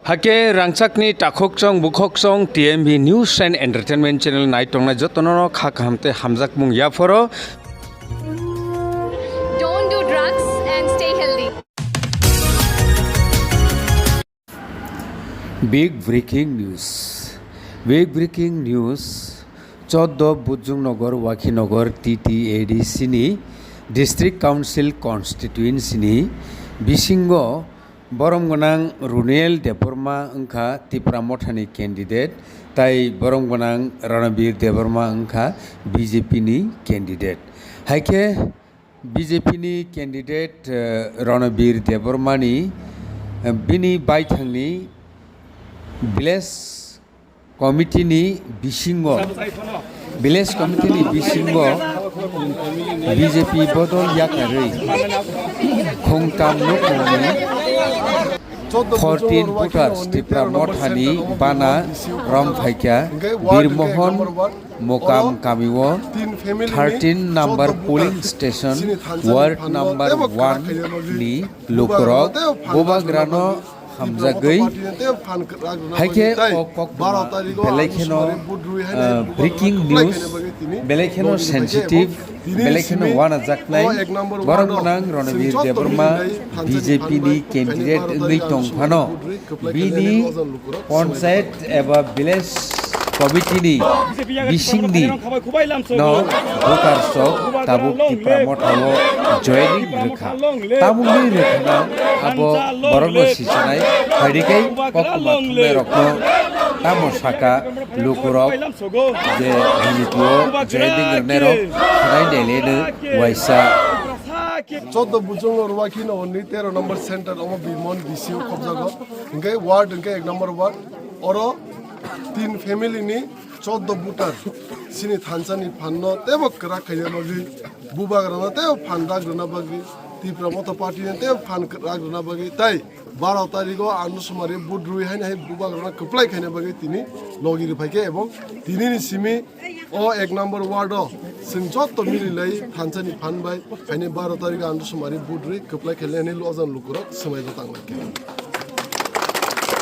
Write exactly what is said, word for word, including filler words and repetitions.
Hake rangchakni takhokchong bukhokchong T M B News and Entertainment Channel nai tongnai jotono kha kaham tei hamjakmung yaphoro. Don't do drugs and stay healthy. Big breaking news. Big breaking news. Choddo Bujungnagar Wakhinagar T T A D C ni District Council Constituency ni bisingo borom gwnang Runel Debbarma wngkha Tipra Mothani candidate, tai borom gwnang Ranabir Debbarma wngkha B J P ni candidate. Haikhe B J P ni candidate, eh, Ranabir Debbarma ni, eh, bini baithangni village committee ni bisingo, village committee ni bisingo B J P bodol yakarwi khungtam nukmungni fourteen voters Tipra Mothani bana rom phaikha Bir Mohon Mokam kamio thirteen number polling station, ward number one ni lukurok bubagrano hamjagwi. Haikhe o kokma belai kheno, ah, breaking news, belai kheno sensitive, belai kheno wanajaknai, borom gwnang Ranabir Debbarma B J P ni candidate wngwi tong phano, bini panchayat eba village committee ni bisingni no voters rok tabuk Tipra Motha o joining rwkha. Tamungni rwkhana abo borokno sichinai, phaidi khe kokma thumnairokno tamo saka lukurok je B J P o joining rwnairok khanai naileno waisa. Choddo Bujungnagar Wakhinagar ni tero number center omo Bir Mohon D C o khobjago. Hingke ward hingke ek number ward. Oro tin family ni choddo voter sini thansa ni phan no tebo kwrak khaina bagwi, bubagra no tebo phan rak rwna bagwi, Tipra Motha party no tebo phan rak rwna bagwi, tai baro tarikh o Andu Sumari vote rwi haino hai bubagra no kwplai khaina bagwi tini logi rwphaikha, ebong tini ni simi o ek number ward o chwng jotto mililai thansa ni phan bai haino baro tarikh o Andu Sumari vote rwi kwplai khainai hinwi lojan lukurok swmai bo tanglaikha.